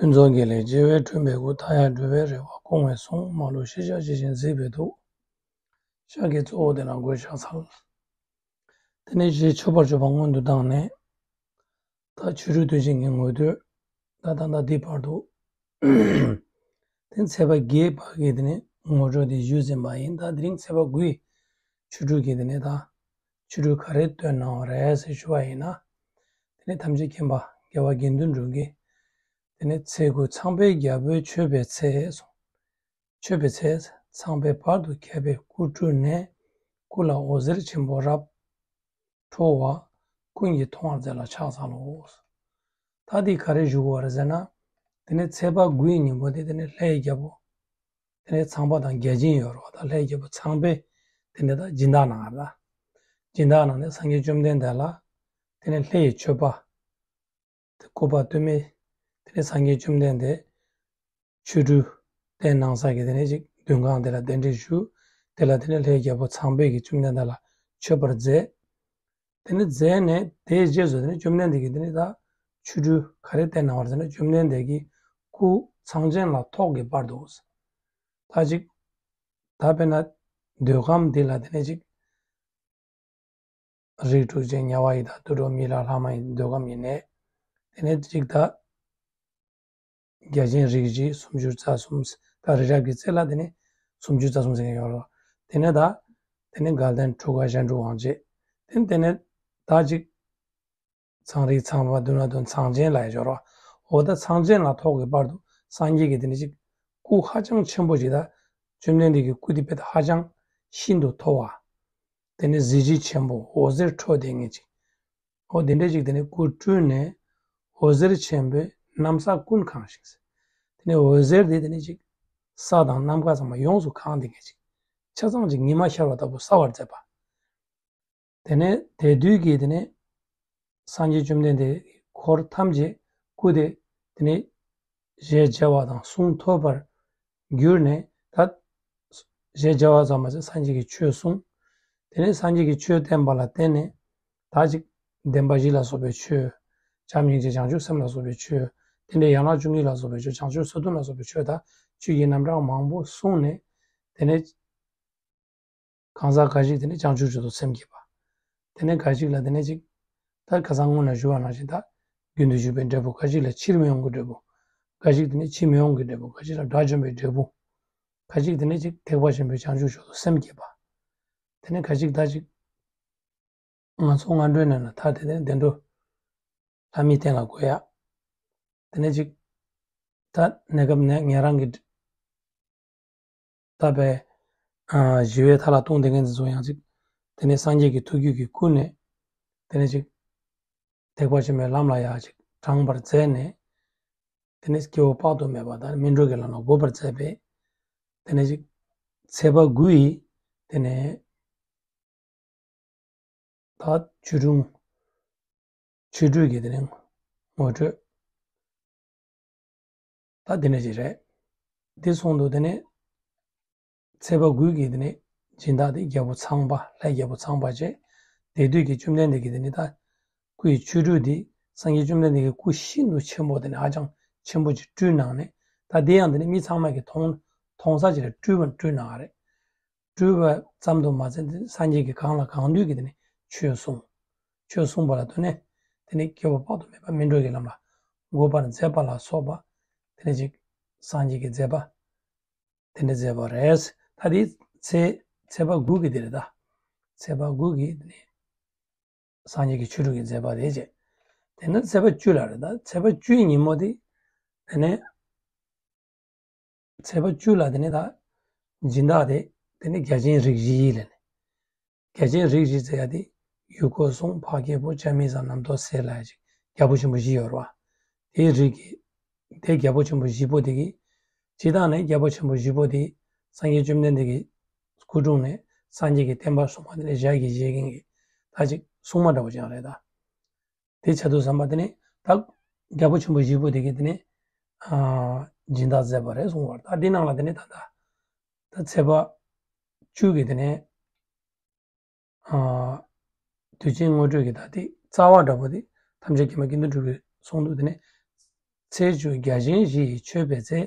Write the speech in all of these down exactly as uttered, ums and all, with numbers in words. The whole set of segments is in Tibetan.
ཕུན་ཚོགས་དགེ་ལེགས་བྱེ་བས་གྲུབ་པའི་སྐུ། མཐའ་ཡས་འགྲོ་བའི་རེ་བ་སྐོང་བའི་གསུང་། མ་ལུས་ཤེས་བྱ་ཇི་བཞིན་གཟིགས་པའི་ཐུགས། ཤཱཀྱའི་གཙོ་བོ་དེ་ལ་མགོས་ཕྱག་འཚལ། དེ་ནས་རྗེ་མཆོད་པར་བརྗོད་པ་སྔོན་དུ་བཏང་ནས། ད་ཆོ་འཕྲུལ་དུས་ཆེན་གྱི་ངོ་སྤྲོད། ད་ད་ད་འདི་བར་དུ། དེ་ཚེས་པ་བརྒྱད་བར་གྱི་དེ་ནས་ངོ་སྤྲོད་དེ་ཞུས་ཟིན་པ་ཡིན། ད་དེ་རིང་ཚེས་པ་དགུའི་ཆོ་འཕྲུལ་གྱི་དེ་ནས་ད་ཆོ་འཕྲུལ་ག་རེ་སྟོན་གནང་བ་རེད་ཟེར་ཞུ་བ་ཡིན་ན། དེ་ནས་ཐམས་ཅད་མཁྱེན་པ་རྒྱལ་བ་དགེ་འདུན་གྲུབ་ཀྱིས། དེ་ནས་ཚེས་དགུ་ཚངས་པའི་རྒྱལ་པོས་མཆོད་པའི་ཚེ་གསུངས། མཆོད་པའི་ཚེ། ཚངས་པས་བར་དུ་ཁྱབ་པའི་སྐུ་སྤྲུལ་ནས། སྐུ་ལ་འོད་ཟེར་ཆེན་པོ་རབ་འཕྲོ་བ། ཀུན་གྱིས་མཐོང་བར་མཛད་ལ་ཕྱག་འཚལ་ལོ། ད་འདི་ག་རེ་ཞུ་དགོས་པ་རེད་ཟེར་ན། དེ་ནས་ཚེས་པ་དགུའི་ཉིན་མོ་དེ་དེ་ནས་ལྷའི་རྒྱལ་པོ། དེ་ནས་ཚངས་པ་དང་བརྒྱ་བྱིན་ཡོད་རེད་བ། ད་ལྷའི་རྒྱལ་པོ་ཚངས་པས་དེ་ནས་ད་སྦྱིན་བདག་གནང་བ་རེད། ད་སྦྱིན་བདག་གནང་ནས་སངས་རྒྱས་བཅོམ་ལྡན་འདས་ལ། དེ་ནས་ལྷའི་མཆོད་པ། དེ་སྐུ་པར་སྟོད་སྨད། དེ་ནས་སངས་རྒྱས་བཅོམ་ལྡན་འདས་ཆོ་འཕྲུལ་བསྟན་གནང་ས་གི་དེ་ནས་ཅིག་མདུན་ཁང་དེ་ལ་གདན་འདྲེན་ཞུ། དེ་ལ་དེ་ནས་ལྷའི་རྒྱལ་པོ་ཚངས་པས་ཀྱིས་བཅོམ་ལྡན་འདས་ལ་མཆོད་པར་མཛད། དེ་ནས་མཛད་ནས་དེའི་རྗེས་སུ་དེ་ནས་བཅོམ་ལྡན་འདས་ཀྱིས་དེ་ནས་ད་ཆོ་འཕྲུལ་ག་རེ་བསྟན་གནང་བ་རེད་ཟེར་ན། བཅོམ་ལྡན་འདས་ཀྱི་སྐུ་ཚངས་ཆེན་ལ་ཐོགས་ཀྱི་བར་དུ། ད་ཅིག་ད་དཔེར་ན་འདོད་ཁམས་འདི་ལ་དེ་ནས་ཅིག་རིགས་དྲུག་ཅན། དམྱལ་བ་ཡི་དྭགས་དུད་འགྲོ་མི་ལ་ལྷ་མ་ཡིན་འདོད་ཁམས་ཡིན་ནས། དེ་ནས་ཅིག་ད་བརྒྱ་བྱིན་རིགས་བཞི། སུམ་ཅུ་རྩ་གསུམ། ད་རི་རབ་ཀྱི་རྩེ་ལ་དེ་ནས་སུམ་ཅུ་རྩ་གསུམ་ཟེར་མཁན་ཡོད་རེད། དེ་ནས་ད་དེ་ནས་དགའ་ལྡན་ཁྲོ་དགའ་གཞན་དྲུག་དབང་བྱེད། དེ་ནས་དེ་ནས་ད་ཅིག་ཚངས་རིས་ཚངས་པ་མདུན་ལ་འདོན་ཚངས་ཆེན་ལ་ཡང་སྦྱོར་བ། འོ་ད་ཚངས་ཆེན་ལ་ཐོགས་ཀྱི་བར་དུ་སངས་རྒྱས་ཀྱི་དེ་ནས་ཅིག་སྐུ་ཧ་ཅང་ཆེན་པོ་ཞིག་ད་བཅོམ་ལྡན་འདས་ཀྱི་སྐུ་དེ་དཔེ་ད་ཧ་ཅང་ཤིན་ཏུ་མཐོ་བ། དེ་ནས་གཟི་བརྗིད་ཆེན་པོ་འོད་ཟེར་འཕྲོ་ལྡན་ངེས་ཅིག་འོ་དེ་འདྲ་ཅིག་དེ་ནས་སྐུ་སྤྲུལ་ནས་འོད་ཟེར་ཆེན་པོས་གནམ་ས་ཀུན་གང་ཞིང་། དེ་ནས་འོད་ཟེར་དེ་དེ་ནས་ཅིག་ས་དང་ནམ་མཁའ་ཚང་མ་ཡོངས་སུ་གང་སྟེ་ངེས་ཅིག་ཆ་ཚང་ཅིག་ཉི་མ་ཤར་བ་ལྟ་བུ་གསལ་བར་མཛད་པ། དེ་ནས་དེ་དུས་ཀྱི་དེ་ནས་སངས་རྒྱས་བཅོམ་ལྡན་འདས་འཁོར་ཐམས་ཅད་སྐུ་དེ་དེ་ནས་ཞལ་མཇལ་བ་དང་གསུང་ཐོས་པར་གྱུར་ནས། ད་ཞལ་མཇལ་བ་ཙམ་མ་ཟད་སངས་རྒྱས་ཀྱི་ཆོས་གསུངས། དེ་ནས་སངས་རྒྱས་ཀྱི་ཆོས་བསྟན་པ་ལ་བརྟེན་ནས་ད་ཅིག་བདེན་པ་བཞི་ལ་སོགས་པའི་ཆོས། བྱམས་སྙིང་རྗེ་བྱང་ཆུབ་སེམས་ལ་སོགས་པའི་ཆོས། དེ་འདྲའི་ཡན་ལག་བཅུ་གཉིས་ལ་སོགས་པའི་ཆོས། བྱང་ཆུབ་སོ་བདུན་ལ་སོགས་པའི་ཆོས། ད་ཆོས་ཀྱི་རྣམ་གྲངས་མང་པོ་གསུངས་ནས། དེ་ནས་གང་ཟག་འགའ་ཞིག་དེ་ནས་བྱང་ཆུབ་མཆོག་ཏུ་སེམས་བསྐྱེད་པ། དེ་ནས་འགའ་ཞིག་ལ་དེ་ནས་ཅིག་ད་ཁ་སང་སྔོན་ལ་ཞུ་བ་ནང་བཞིན་ད་རྒྱུན་དུ་ཞུགས་པའི་འབྲས་བུ། འགའ་ཞིག་ལ་ཕྱིར་མི་འོང་གི་འབྲས་བུ། འགའ་ཞིག་དེ་ནས་ཕྱིར་མི་འོང་གི་འབྲས་བུ། འགའ་ཞིག་ལ་དགྲ་བཅོམ་པའི་འབྲས་བུ། འགའ་ཞིག་དེ་ནས་ཅིག་ཐེག་པ་ཆེན་པོའི་བྱང་ཆུབ་མཆོག་ཏུ་སེམས་བསྐྱེད་པ། དེ་ནས་འགའ་ཞིག་ད་ཅིག་ང་ཚོ་སྔ་འགྲོའི་ནང་ན་ཐར་ཏེ་དེ་ནས་བདེ་འགྲོ་ལྷ་མིའི་རྟེན་ལ་འགོད་ཡ། དེ་ནས་ཅིག་ད་གནས་སྐབས་ནས་ཉན་རང་གི་ད་པའི་ཨ་ཞི་བའི་མཐའ་ལ་ལྟུང་བསྡད་མཁན་དེ་ཚོ་ཡང་ཅིག་དེ་ནས་སངས་རྒྱས་ཀྱི་ཐུགས་རྒྱུད་ཀྱིས་བསྐུལ་ནས། དེ་ནས་ཅིག་ཐེག་པ་ཆེན་པོའི་ལམ་ལ་ཡང་ཅིག་དྲངས་པར་མཛད་ནས། དེ་ནས་སྐྱེ་བོ་དཔག་ཏུ་མེད་པ་དང་སྨིན་གྲོལ་གྱི་ལམ་ལ་འགོད་པར་མཛད་པས། དེ་ནས་ཅིག་ཚེས་པ་དགུ་ཡི་དེ་ནས་ད་ཆོ་འཕྲུལ། ཆོ་འཕྲུལ་གྱི་དེ་ནས་ངོ་སྤྲོད། ད་དེ་འདྲ་ཞིག་རེད། དེ་སོང་དུས་དེ་ནས་ཚེས་པ་དགུ་གི་དེ་ནས་སྦྱིན་བདག་དེ་རྒྱལ་པོ་ཚངས་པ། ལྷའི་རྒྱལ་པོ་ཚངས་པ་བྱས། དེ་དུས་ཀྱི་བཅོམ་ལྡན་འདས་ཀྱིས་དེ་ནས་ད་སྐུ་ཡི་ཆོ་འཕྲུལ་དེ། སངས་རྒྱས་བཅོམ་ལྡན་འདས་ཀྱི་སྐུ་ཤིན་ཏུ་ཆེན་པོ་དེ་ནས་ཧ་ཅང་ཆེན་པོ་ཅིག་སྤྲུལ་གནང་ནས། ད་དེ་ཡང་དེ་ནས་མི་ཚང་མ་གིས་མཐོང་མཐོང་ས་ཅིག་ལ་སྤྲུལ་པ་སྤྲུལ་གནང་བ་རེད། སྤྲུལ་པ་ཙམ་དུ་མ་ཟད་དེ་སངས་རྒྱས་ཀྱིས་གང་ལ་གང་འདུལ་གྱི་དེ་ནས་ཆོས་གསུངས། ཆོས་གསུངས་པ་ལ་ལྟོས་ནས་དེ་ནས་སྐྱེ་བོ་དཔག་ཏུ་མེད་པ་སྨིན་གྲོལ་གྱི་ལམ་ལ་འགོད་པར་མཛད་པ་ལ་སོགས་པ། དེ་ནས་ཅིག་སངས་རྒྱས་ཀྱི་མཛད་པ་དེ་འདྲ་མཛད་པ་རེད། ད་དེ་ཚེས་ཚེས་པ་དགུ་གི་དེ་རེད། ད་ཚེས་པ་དགུ་གི་དེ་ནས་སངས་རྒྱས་ཀྱི་ཆོ་འཕྲུལ་གྱི་མཛད་པ་རེད་བྱས། དེ་ནས་ཚེས་པ་བཅུ་ལ་རེད། ད་ཚེས་པ་བཅུའི་ཉིན་མོ་དེ་དེ་ནས་ཚེས་པ་བཅུ་ལ་དེ་ནས་ད་སྦྱིན་བདག་དེ་དེ་ནས་བརྒྱ་བྱིན་རིགས་བཞི་ལ་ནི། བརྒྱ་བྱིན་རིགས་བཞི་ཟེར་ཡ་དེ་ཡུལ་འཁོར་སྲུང་། འཕགས་སྐྱེས་པོ། ལྕགས་མིག་བཟང་། རྣམ་རྟོག་སད་ལ་ཡ་ཅིག་རྒྱལ་པོ་ཆེན་པོ་བཞི་ཡོད་རེད་བ། དེའི་རིགས་ཀྱི་དེ་རྒྱལ་པོ་ཆེན་པོ་བཞི་པོ་དེ་གིས། སྤྱིར་བཏང་ནས་རྒྱལ་པོ་ཆེན་པོ་བཞི་པོ་དེ་སངས་རྒྱས་བཅོམ་ལྡན་འདས་ཀྱི་སྐུ་དྲུང་ནས་སངས་རྒྱས་ཀྱི་བསྟན་པ་སྲུང་བ་དེ་ནས་ཞལ་གྱིས་བཞེས་མཁན་གྱི་ད་ཅིག་སྲུང་མ་འདྲ་པོ་ཅིག་ཡང་རེད་ད། དེ་ཆ་དུ་བསམ་པ་དེ་ནས་ད་རྒྱལ་པོ་ཆེན་པོ་བཞི་པོ་དེ་གིས་དེ་ནས་ཨ་སྦྱིན་བདག་མཛད་པ་རེད་གསུངས་པ་རེད། ད་འདི་ནང་ལ་དེ་ནས་ད་ད་ད་ཚེས་པ་བཅུ་གི་དེ་ནས་ཨ་དུས་ཆེན་ངོ་སྤྲོད་ཀྱི་ད་དེ་རྩ་བ་འདྲ་པོ་དེ་ཐམས་ཅད་མཁྱེན་པ་དགེ་འདུན་གྲུབ་ཀྱིས་གསུངས་འདུག་དེ་ནས་ ཚེས་བཅུ་བརྒྱ་བྱིན་བཞི་ཡིས་མཆོད་པའི་ཚེ།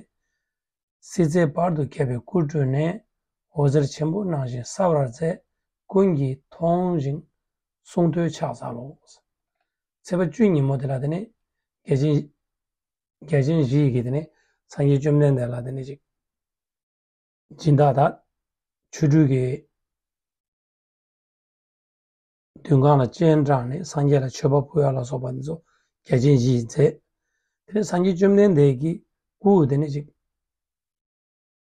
སྲིད་རྩེའི་བར་དུ་ཁྱབ་པའི་སྐུར་སྤྲུལ་ནས། འོད་ཟེར་ཆེན་པོ་སྣང་བཞིན་གསལ་བར་མཛད། ཀུན་གྱིས་མཐོང་ཞིང་གསུང་ཐོས་ཕྱག་འཚལ་ལོ། ཚེས་པ་བཅུ་ཉིན་མོ་དེ་ལ་དེ་ནས་བརྒྱ་བྱིན་བརྒྱ་བྱིན་བཞི་ཡིས་དེ་ནས་སངས་རྒྱས་བཅོམ་ལྡན་འདས་ལ་དེ་ནས་ཅིག་སྦྱིན་བདག་དང་ཆོ་འཕྲུལ་གྱི་མདུན་ཁང་ལ་སྤྱན་དྲངས་ནས་སངས་རྒྱས་ལ་མཆོད་པ་ཕུལ་ཡ་ལ་སོགས་པ་འདི་ཚོ་བརྒྱ་བྱིན་བཞི་ཡིས་མཛད། དེ་ནས་སངས་རྒྱས་བཅོམ་ལྡན་འདས་ཀྱི་སྐུ་དེ་ནས་ཅིག་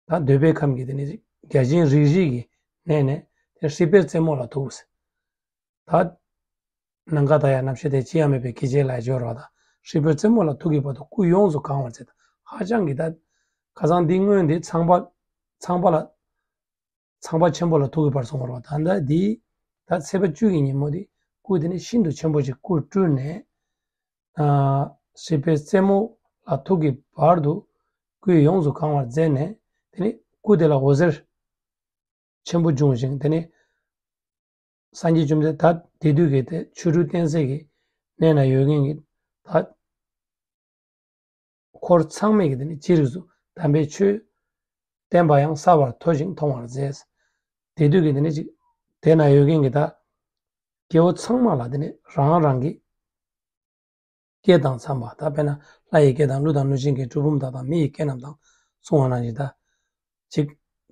ད་འདོད་པའི་ཁམས་ཀྱི་དེ་ནས་ཅིག་བརྒྱ་བྱིན་རིགས་བཞི་གི་གནས་ནས་དེ་སྲིད་པའི་རྩེ་མོ་ལ་ཐུག་ཟེར། ད་ནམ་མཁའ་དང་ཡང་རྣམ་ཤེས་དེ་ཅི་ཡང་མེད་པའི་སྐད་ཅིག་ལ་སྦྱོར་བ་དང་སྲིད་པའི་རྩེ་མོ་ལ་ཐུག་གི་བར་དུ་སྐུ་ཡོངས་སུ་གང་བར་མཛད། ཧ་ཅང་གི་ད་ཁ་སང་འདི་སྔོན་འདི་ཚངས་པ་ཚངས་པ་ལ་ཚངས་པ་ཆེན་པོ་ལ་ཐུག་གི་བར་སོང་བར་བ། ད་ལྟ་འདི་ད་ཚེས་པ་བཅུ་གི་ཉིན་མོ་འདི་སྐུ་དེ་ནི་ཤིན་ཏུ་ཆེན་པོ་ཅིག་སྐུ་སྤྲུལ་ནས་ཨ་སྲིད་པའི་རྩེ་མོ་ལ་ཐུག་གི་བར་དུ་སྐུ་ཡོངས་སུ་གང་བར་མཛད་ནས་དེ་ནི་སྐུ་དེ་ལ་འོད་ཟེར་ཆེན་པོ་འབྱུང་ཞིང་དེ་ནི་སངས་རྒྱས་བཅོམ་ལྡན་འདས་དེ་དུས་ཀྱི་དེ་ཆོ་འཕྲུལ་བསྟན་སའི་གི་གནས་ན་ཡོད་མཁན་གྱི་ད་འཁོར་ཚང་མས་ཀྱི་དེ་ནི་ཅི་རིགས་སུ་དམ་པའི་ཆོས་བསྟན་པ་ཡང་གསལ་བར་མཐོ་ཞིང་མཐོང་བར་མཛད། དེ་དུས་ཀྱི་དེ་ནི་ཅིག་དེ་ན་ཡོད་མཁན་གྱི་ད་སྐྱེ་བོ་ཚང་མ་ལ་དེ་ནི་རང་རང་གི་སྐད་དང་འཚམས་པ་ད་དཔེར་ན་ལྷ་ཡི་སྐད་དང་ཀླུ་དང་གནོད་སྦྱིན་སྐད་གྲུལ་བུམ་དག་དང་མི་ཡི་སྐད་རྣམས་དང་གསུངས་པ་ནང་བཞིན་ད། ཅིག་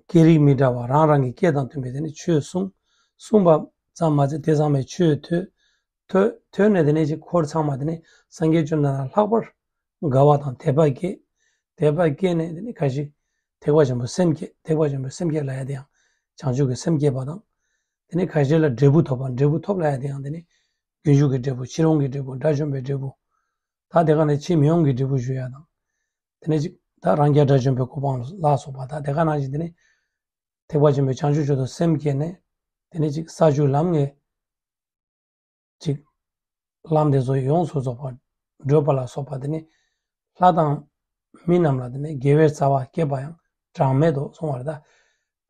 སྐད་རིགས་མི་འདྲ་བ་རང་རང་གི་སྐད་དང་མཐུན་པའི་དེ་ནི་ཆོས་གསུངས། གསུངས་པ་ཙམ་མ་ཟད་དེ་ཚང་མས་ཆོས་ཐོས། ཐོས་ཐོས་ནས་དེ་ནི་ཅིག་འཁོར་ཚང་མ་དེ་ནི་སངས་རྒྱས་བཅོམ་ལྡན་འདས་ལྷག་པར་དགའ་བ་དང་དད་པ་སྐྱེས། དད་པ་སྐྱེས་ནས་དེ་ནི་ག་ཞིག་ཐེག་པ་ཆེན་པོའི་སེམས་བསྐྱེད། ཐེག་པ་ཆེན་པོའི་སེམས་བསྐྱེད་ལ་ཡ་དེ་ཡང་བྱང་ཆུབ་ཀྱི་སེམས་བསྐྱེད་པ་དང་། དེ་ནི་ག་ཞིག་ལ་འབྲས་བུ་ཐོབ་པ། འབྲས་བུ་ཐོབ་ལ་ཡ་དེ་ཡང་དེ་ནི་རྒྱུན་ཞུགས་ཀྱི་འབྲས་བུ། ཕྱིར་འོང་གི་འབྲས་བུ། དགྲ་བཅོམ་པའི་འབྲས་བུ། ད་དེ་ག་ནས་ཕྱིར་མི་འོང་གི་འབྲས་བུ་ཞུ་ཡ་དང་། དེ་ནས་ཅིག་ད་རང་རྒྱལ་དགྲ་བཅོམ་པའི་གོ་འཕང་ལ་སོགས་པ་དང་དེ་ག་ནང་བཞིན་དེ་ནས་ཐེག་པ་ཆེན་པོའི་བྱང་ཆུབ་མཆོག་ཏུ་སེམས་བསྐྱེད་ནས་དེ་ནས་ཅིག་ས་བཅུ་ལམ་ལྔའི་ཅིག་ལམ་དེ་ཚོ་ཡོངས་སུ་རྫོགས་པར་བགྲོད་པ་ལ་སོགས་པ་དེ་ནས་ལྷ་དང་མི་རྣམས་ལ་དེ་ནས་དགེ་བའི་རྩ་བ་བསྐྱེད་པ་ཡང་གྲངས་མེད་དོ་གསུང་བར་ད།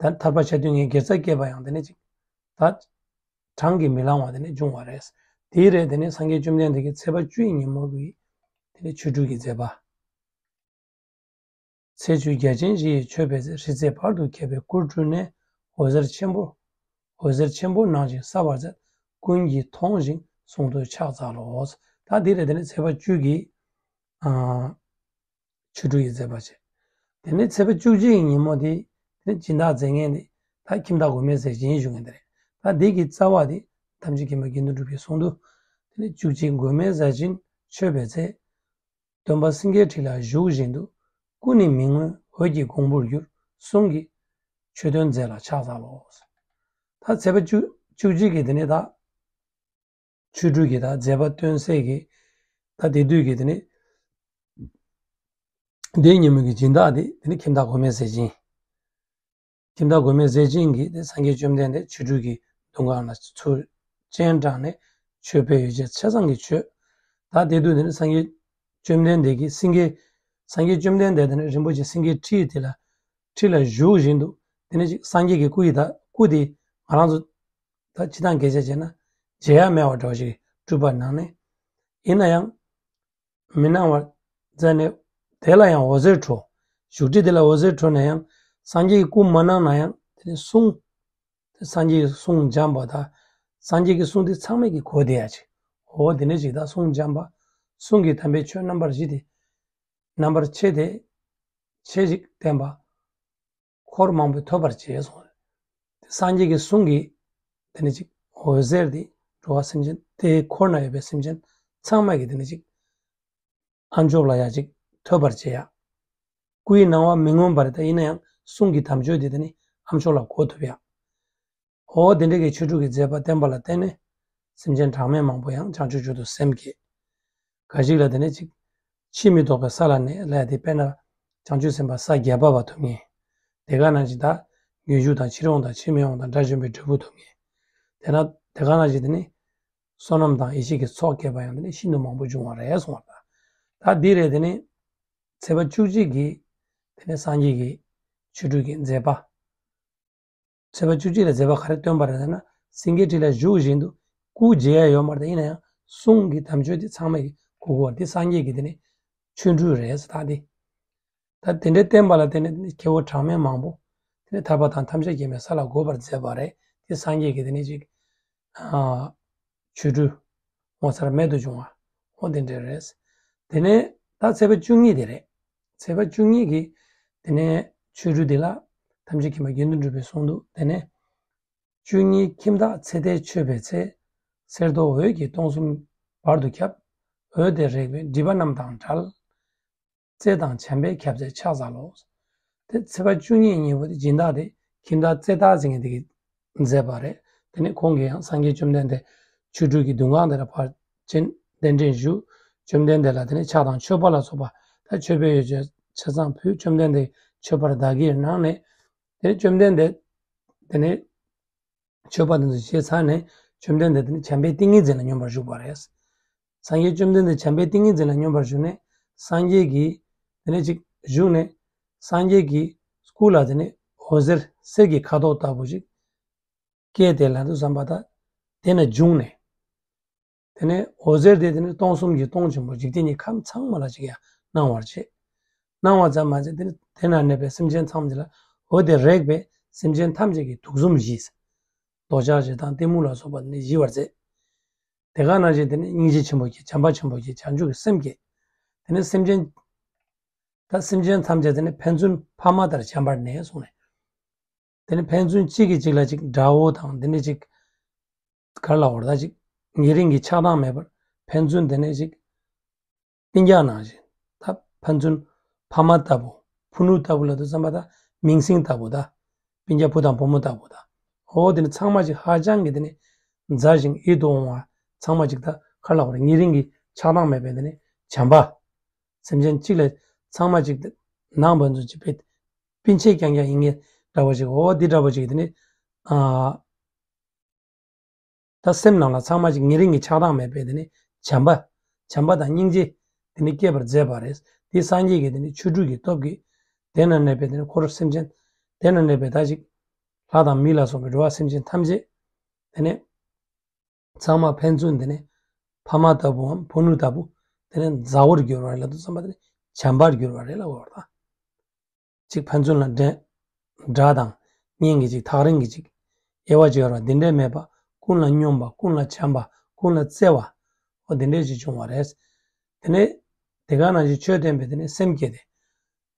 ད་ཐར་པ་བྱ་དུས་ངས་དགེ་རྩ་བསྐྱེད་པ་ཡང་དེ་ནས་ཅིག་ད་གྲངས་ཀྱིས་མི་ལང་བ་དེ་ནས་འབྱུང་བ་རེད། དེའི་རེད་དེ་ནས་སངས་རྒྱས་བཅོམ་ལྡན་འདས་ཀྱི་ཚེས་པ་བཅུའི་ཉིན་མོ་གི་དེ་ནས་ཆོ་འཕྲུལ་གྱི་མཛད་པ། ཚེས་བཅུ་བརྒྱ་བྱིན་བཞི་ཡིས་མཆོད་པའི་ཚེ། སྲིད་རྩེའི་བར་དུ་ཁྱབ་པའི་སྐུར་སྤྲུལ་ནས། འོད་ཟེར་ཆེན་པོ། འོད་ཟེར་ཆེན་པོ་སྣང་ཞིང་གསལ་བར་མཛད། ཀུན་གྱིས་མཐོང་ཞིང་གསུང་ཐོས་ཕྱག་འཚལ་ལོ། ད་འདི་རེད་དེ་ནས་ཚེས་པ་བཅུ་གི་ཨ་ཆོ་འཕྲུལ་གྱི་མཛད་པ་བྱས། དེ་ནས་ཚེས་པ་བཅུ་གཅིག་གི་ཉིན་མོ་དེ་དེ་ནས་སྦྱིན་བདག་མཛད་མཁན་དེ་ད་ཁྱིམ་བདག་མགོན་མེད་ཟས་སྦྱིན་ཞུ་མཁན་དེ་རེད། ད་འདི་གི་རྩ་བ་དེ་ཐམས་ཅད་མཁྱེན་པ་དགེ་འདུན་གྲུབ་ཀྱིས་གསུངས་འདུག་དེ་ནས་བཅུ་གཅིག་མགོན་མེད་ཟས་སྦྱིན་མཆོད་པའི་ཚེ། སྟོན་པ་སེང་གེའི་ཁྲི་ལ་བཞུགས་བཞིན་དུ། སྐུ་ནི་མི་མངོན་འོད་ཀྱི་གོང་བུར་གྱུར། གསུང་གི་མཆོད་སྟོན་མཛད་ལ་ཕྱག་འཚལ་ལོ། ད་ཚེས་པ་བཅུ་བཅུ་གཅིག་གི་དེ་ནས་ད་ཆོ་འཕྲུལ་གྱི་ད་མཛད་པ་སྟོན་སའི་གི་ད་དེ་དུས་ཀྱི་དེ་ནས་དེའི་ཉིན་མོ་གི་སྦྱིན་བདག་དེ་དེ་ནས་ཁྱིམ་བདག་མགོན་མེད་ཟས་སྦྱིན། ཁྱིམ་བདག་མགོན་མེད་ཟས་སྦྱིན་གྱིས་དེ་སངས་རྒྱས་བཅོམ་ལྡན་འདས་ཆོ་འཕྲུལ་གྱི་མདུན་ཁང་ལ་ཚུར་སྤྱན་དྲངས་ནས་མཆོད་པའི་ཡོ་བྱད་ཆ་ཚང་གིས་མཆོད། ད་དེ་དུས་དེ་ནི་སངས་རྒྱས་བཅོམ་ལྡན་འདས་ཀྱིས་སེང་གེ་སངས་རྒྱས་བཅོམ་ལྡན་འདས་དེ་ནི་རིན་པོ་ཆེ་སེང་གེའི་ཁྲི་དེ་ལ་ཁྲི་ལ་བཞུགས་བཞིན་དུ་དེ་ནི་ཅིག་སངས་རྒྱས་ཀྱི་སྐུ་ཡི་ད་སྐུ་དེ་ང་རང་ཚོ་ད་སྤྱིར་བཏང་སྐད་ཆ་བྱས་ན་མཇལ་ཡ་མེད་པ་འདྲ་བ་ཞིག་སྤྲུལ་པ་ནང་ནས། ཡིན་ན་ཡང་མི་སྣང་བར་མཛད་ནས་དེ་ལ་ཡང་འོད་ཟེར་འཕྲོ། བཞུགས་ཁྲི་དེ་ལ་འོད་ཟེར་འཕྲོ་ན་ཡང་སངས་རྒྱས་ཀྱི་སྐུ་མ་སྣང་ན་ཡང་དེ་ནི་གསུང་། དེ་སངས་རྒྱས་ཀྱི་གསུང་འཇམ་པ་དང་། སངས་རྒྱས་ཀྱི་གསུང་དེ་ཚང་མས་ཀྱིས་གོ་བདེ་ཡ་ཅིག་འོ་དེ་འདྲ་ཅིག་དང་གསུང་འཇམ་པ། གསུང་གི་དམ་པའི་ཆོས་རྣམ་པར་བཞི་དེ། རྣམ་པར་ཕྱེ་སྟེ། ཕྱེ་ཞིག་བསྟན་པ། འཁོར་མང་པོས་ཐོས་པར་བྱས་གསུངས། དེ་སངས་རྒྱས་ཀྱི་གསུང་གི་དེ་ནི་ཅིག་འོད་ཟེར་དེ་འགྲོ་བ་སེམས་ཅན་དེའི་འཁོར་ན་ཡོད་པའི་སེམས་ཅན་ཚང་མ་གི་དེ་ནི་ཅིག་ཨ་མཆོག་ལ་ཡ་ཅིག་ཐོས་པར་བྱེད་ཡ། སྐུའི་སྣང་བ་མི་མངོན་པ་རེད་ད་ཡིན་ན་ཡང་གསུང་གི་དམ་ཆོས་དེ་དེ་ནི་ཨ་མཆོག་ལ་གོ་ཐུབ་ཡ། འོ་དེ་འདྲ་གི་ཆོ་འཕྲུལ་གྱི་མཛད་པ་བསྟན་པ་ལ་བརྟེན་ནས་སེམས་ཅན་གྲངས་མེད་མང་པོ་ཡང་བྱང་ཆུབ་མཆོག་ཏུ་སེམས་བསྐྱེད། ག་ཞིག་ལ་དེ་ནི་ཅིག་ཕྱིར་མི་ལྡོག་པའི་ས་ལ་གནས་ལ་ཡ་དེ་དཔེར་ན་བྱང་ཆུབ་སེམས་དཔའ་ས་བརྒྱད་པ་བ་ཐུབ་ངེས། དེ་ག་ནང་བཞིན་ད་རྒྱུན་ཞུགས་དང་ཕྱིར་འོང་དང་ཕྱིར་མི་འོང་དང་དགྲ་བཅོམ་པའི་འབྲས་བུ་ཐོབ་ངེས། དེ་ན་དེ་ག་ནང་བཞིན་དེ་ནི་བསོད་ནམས་དང་ཡེ་ཤེས་ཀྱི་ཚོགས་བསྐྱེད་པ་ཡང་དེ་ནི་ཤིན་ཏུ་མང་པོ་འབྱུང་བ་རེད་གསུངས་པ་ལྟར། ད་འདི་རེད་དེ་ནི་ཚེས་པ་བཅུ་གཅིག་གི་དེ་ནི་སངས་རྒྱས་ཀྱི་ཆོ་འཕྲུལ་གྱི་མཛད་པ། ཚེས་པ་བཅུ་གཅིག་ལ་མཛད་པ་ག་རེ་སྟོན་པ་རེད་ཟེར་ན་སེང་གེའི་ཁྲི་ལ་བཞུགས་བཞིན་དུ་སྐུ་མཇལ་ཡ་ཡོད་མ་རེད་ད་ཡིན་ན་ཡང་གསུང་གི་དམ་ཆོས་དེ་ཚང་མས་གོ་གོ་བ་དེ་སངས་རྒྱས་ཀྱི་དེ་ནི་ ཆོ་འཕྲུལ་རེད་ཟེར། ད་འདི། ད་དེ་འདྲའི་བསྟན་པ་ལ་བརྟེན་ནས་དེ་ནི་སྐྱེ་བོ་གྲངས་མེད་མང་པོ་དེ་ནི་ཐར་པ་དང་ཐམས་ཅད་མཁྱེན་པའི་ས་ལ་འགོད་པར་མཛད་པ་རེད། དེ་སངས་རྒྱས་ཀྱི་དེ་ནི་ཅིག་ཨ་ཆོ་འཕྲུལ་ངོ་མཚར་རྨད་དུ་བྱུང་བ་འོ་དེ་འདྲ་རེད། དེ་ནས་ད་ཚེས་པ་བཅུ་གཉིས་དེ་རེད། ཚེས་པ་བཅུ་གཉིས་ཀྱི་དེ་ནས་ཆོ་འཕྲུལ་འདི་ལ་ཐམས་ཅད་མཁྱེན་པ་དགེ་འདུན་གྲུབ་པས་གསུངས་འདུག་དེ་ནས་བཅུ་གཉིས་ཁྱིམ་བདག་ཚེ་ཏའི་མཆོད་པའི་ཚེ། གསེར་མདོག་འོད་ཀྱིས་སྟོང་གསུམ་བར་དུ་ཁྱབ། འོད་དེ་རེག་པས་སྒྲིབ་པ་རྣམས་དང་བྲལ། རྩེ་དང་བྱམས་པས་ཁྱབ་ཚད་ཕྱག་འཚལ་ལོ། དེ་ཚེས་པ་བཅུ་གཉིས་ཉིན་མོ་དེ་སྦྱིན་བདག་དེ་ཁྱིམ་བདག་རྩེ་སྟག་ཟེར་མཁན་དེ་གིས་མཛད་པ་རེད། དེ་ནས་ཁོང་གིས་ཡང་སངས་རྒྱས་བཅོམ་ལྡན་འདས་ཆོ་འཕྲུལ་གྱི་འདུ་ཁང་དེ་ལ་ཕར་ཕྱིན་གདན་འདྲེན་ཞུ། བཅོམ་ལྡན་འདས་ལ་དེ་ནས་ཕྱག་དང་མཆོད་པ་ལ་སོགས་པ་ད་མཆོད་པའི་ཡོ་བྱད་ཆ་ཚང་ཕུལ། བཅོམ་ལྡན་འདས་མཆོད་པར་བདག་གིར་གནང་ནས་དེ་ནས་བཅོམ་ལྡན་འདས་དེ་ནས་མཆོད་པ་དེ་ཚོ་བཞེས་ཚར་ནས་བཅོམ་ལྡན་འདས་དེ་ནི་བྱམས་པའི་ཏིང་ངེ་འཛིན་ལ་སྙོམས་པར་ཞུགས་པ་རེད། སངས་རྒྱས་བཅོམ་ལྡན་འདས་བྱམས་པའི་ཏིང་ངེ་འཛིན་ལ་སྙོམས་པར་ཞུགས་ནས་སངས་རྒྱས་ཀྱི་དེ་ནས་ཅིག་བཞུགས་ནས་སངས་རྒྱས་ཀྱི་སྐུ་ལ་དེ་ནས་འོད་ཟེར་གསེར་གྱི་ཁ་དོག་ལྟ་བུ་ཅིག་སྐྱེས་ཏེ་ལ་དུ་བསམ་པ་དང་དེ་ན་བྱུང་ནས། དེ་ནས་འོད་ཟེར་དེ་དེ་ནས་སྟོང་གསུམ་གྱི་སྟོང་ཆེན་པོ་འཇིག་རྟེན་གྱི་ཁམས་ཚང་མ་ལ་ཅིག་ཡང་སྣང་བར་བྱེད། སྣང་བ་ཙམ་མ་ཟད་དེ་ནས་དེ་ན་གནས་པའི་སེམས་ཅན་ཚང་མ་ལ་འོད་དེ་རེག་པས་སེམས་ཅན་ཐམས་ཅད་ཀྱི་དུག་གསུམ་ཞི། འདོད་ཆགས་ཞེ་སྡང་གཏི་མུག་ལ་སོགས་པ་དེ་ནས་ཞི་བར་མཛད། དེ་ག་ནང་བཞིན་དེ་ནས་སྙིང་རྗེ་ཆེན་པོ་སྐྱེས། བྱམས་པ་ཆེན་པོ་སྐྱེས། བྱང་ཆུབ་ཀྱི་སེམས་སྐྱེས། དེ་ནས་སེམས་ཅན། ད་སེམས་ཅན་ཐམས་ཅད་དེ་ནས་ཕན་ཚུན་ཕ་མ་ལྟར་བྱམས་པར་གནས་གསུངས་ནས། དེ་ནས་ཕན་ཚུན་གཅིག་གིས་གཅིག་ལ་ཅིག་དགྲ་བོ་དང་དེ་ནས་ཅིག་ག་རེ་ལབ་དགོས་རེད། ད་ཅིག་ཉེ་རིང་གི་ཆགས་སྡང་མེད་པར་ཕན་ཚུན་དེ་ནས་ཅིག་སྤུན་ཀྱག་ནང་བཞིན། ད་ཕན་ཚུན་ཕ་མ་ལྟ་བུ་ཕུ་ནུ་ལྟ་བུ་ལ་དུ་བསམ་པ་ད་མིང་སྲིང་ལྟ་བུ་ད་སྤུན་ཀྱག་བུ་དང་བུ་མོ་ལྟ་བུ་ད་འོ་དེ་ནི་ཚང་མ་ཅིག་ཧ་ཅང་གི་དེ་ནས་མཛའ་ཞིང་ཡིད་དུ་འོང་བ་ཚང་མ་ཅིག་ད་ག་རེ་ལབ་དགོས་རེད། ཉེ་རིང་གི་ཆགས་སྡང་མེད་པའི་དེ་ནས་བྱམས་པ། སེམས་ཅན་གཅིག་ལ་ཚང་མ་གཅིག་ནང་ཕན་ཚུན་གཅིག་པའི་སྤུན་མཆེད་རྐྱང་རྐྱང་ཡིན་མཁན་འདྲ་བོ་ཞིག་འོ་འདི་འདྲ་བོ་ཞིག་དེ་ནི་ཨ། ད་སེམས་ནང་ལ་ཚང་མ་གཅིག་ཉེ་རིང་གི་ཆགས་སྡང་མེད་པའི་དེ་ནི་བྱམས་པ། བྱམས་པ་དང་སྙིང་རྗེ་དེ་ནི་སྐྱེད་པར་མཛད་པ་རེད། དེ་སངས་རྒྱས་ཀྱི་དེ་ནི་ཆོ་འཕྲུལ་གྱི་སྟོབས་ཀྱིས་དེ་ན་གནས་པའི་དེ་ནི་འཁོར་སེམས་ཅན་དེ་ན་གནས་པའི་ད་ཅིག་ལྷ་དང་མི་ལ་སོགས་པའི་འགྲོ་བ་སེམས་ཅན་ཐམས་ཅད་དེ་ནི། ཚང་མ་ཕན་ཚུན་དེ་ནས་ཕ་མ་ལྟ་བུའམ་ཕུ་ནུ་ལྟ་བུ་དེ་ནས་མཛའ་བོར་གྱུར་བ་རེད་ལ་དུ་བསམ་པ་དེ་ནས་བྱམས་པར་གྱུར་བ་རེད་ལ་འོར་དང་། གཅིག་ཕན་ཚུན་ལ་འདྲེན། དགྲ་དང་གཉེན་གྱི་གཅིག་ཐག་རིང་གི་གཅིག་དབྱེ་བ་གཅིག་ཡོད་ར་འདི་འདྲའི་མེད་པ་ཀུན་ལ་སྙོམས་པ་ཀུན་ལ་བྱམས་པ་ཀུན་ལ་བརྩེ་བ་འོ་འདི་འདྲའི་གཅིག་བྱུང་བ་རེད། དེ་ནས་དེ་ག་ནང་བཞིན་ཆོས་བསྟན་པས་དེ་ནས་སེམས་བསྐྱེད་དེ།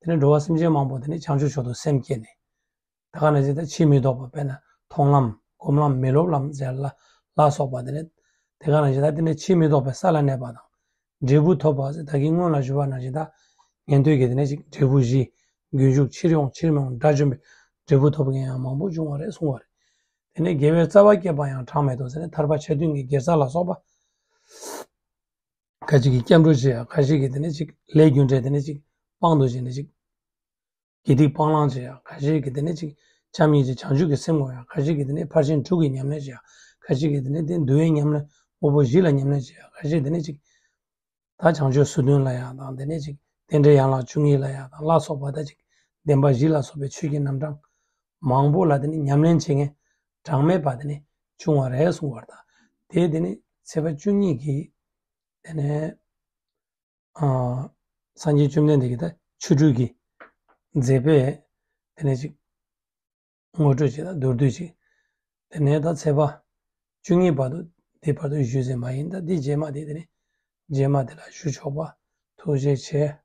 དེ་ནས་འགྲོ་བ་སེམས་ཅན་མང་པོ་དེ་ནས་བྱང་ཆུབ་མཆོག་ཏུ་སེམས་བསྐྱེད་ནས། དེ་ག་ནང་བཞིན་ད་ཕྱིར་མི་ལྡོག་པ་དཔེར་ན་མཐོང་ལམ་སྒོམ་ལམ་མི་སློབ་ལམ་ཟེར་ལ་ལ་སོགས་པ་དེ་ནི་དེ་ག་ནང་བཞིན་ད་དེ་ནི་ཕྱིར་མི་ལྡོག་པའི་ས་ལ་གནས་པ་དང་འབྲས་བུ་ཐོབ་པ་ཟེར་ད་གིན་སྔོན་ལ་ཞུ་བ་ནང་བཞིན་ད་ཉན་ཐོས་ཀྱི་དེ་ནི་ཅིག་འབྲས་བུ་བཞི་རྒྱུན་ཞུགས་ཕྱིར་འོང་ཕྱིར་མི་འོང་དགྲ་བཅོམ་པའི་འབྲས་བུ་ཐོབ་མཁན་ཡང་མང་པོ་བྱུང་བ་རེད་གསུང་བ་རེད། དེ་ནི་དགེ་བའི་རྩ་བ་བསྐྱེད་པ་ཡང་གྲངས་མེད་དོ་ཟེར་ནས་ཐར་པ་ཆེ་འདོན་གྱི་དགེ་རྩ་ལ་སོགས་པ་ཁ་ཅིག་གིས་སྐྱབས་འགྲོ་བྱེད་ཡ་ཁ་ཅིག་གིས་དེ་ནི་ཅིག་ལས་རྒྱུ་འབྲས་དེ་ནི་ཅིག་དཔང་དུ་བྱས་ནས་ཅིག་དགེ་སྡིག་སྤང་བླང་བྱེད་ཡ་ཁ་ཤས་ཀྱིས་དེ་ནས་ཅིག་བྱམས་སྙིང་རྗེ་བྱང་ཆུབ་ཀྱི་སེམས་བསྒོམ་ཡ་ཁ་ཤས་ཀྱིས་དེ་ནས་ཕར་ཕྱིན་དྲུག་གི་ཉམས་ལེན་བྱེད་ཡ་ཁ་ཤས་ཀྱིས་དེ་ནས་དེ་འདུལ་བའི་ཉམས་ལེན་དངོས་པོ་བཞི་ལ་ཉམས་ལེན་བྱེད་ཡ་ཁ་ཤས་དེ་ནས་ཅིག་ད་བྱང་ཆུབ་སོ་བདུན་ལ་ཡ་དང་དེ་ནས་ཅིག་རྟེན་འབྲེལ་ཡན་ལག་བཅུ་གཉིས་ལ་ཡ་དང་ལ་སོགས་པ་ད་ཅིག་བདེན་པ་བཞི་ལ་སོགས་པའི་ཆོས་ཀྱི་རྣམ་གྲངས་མང་པོ་ལ་དེ་ནས་ཉམས་ལེན་བྱེད་མཁན་གྲངས་མེད་པ་དེ་ནས་བྱུང་བ་རེད་གསུང་བར་དང་དེ་དེ་ནས་ཚེས་པ་བཅུ་གཉིས་ཀྱི་དེ་ནས། ཨ། སངས་རྒྱས་བཅོམ་ལྡན་འདས་ཀྱི་ད་ཆོ་འཕྲུལ་གྱི་མཛད་པས་དེ་ནས་ཅིག་ངོ་སྤྲོད་ཅིག་དང་མདོར་བསྡུས་ཅིག་དེ་ནས་ད་ཚེས་པ་བཅུ་གཉིས་བར་དུ་འདི་བར་དུ་ཞུས་ཟིན་པ་ཡིན། ད་འདི་རྗེས་མ་དེ་དེ་ནས་རྗེས་མ་དེ་ལ་ཞུ་ཆོག་པ་ཐུགས་རྗེ་ཆེ།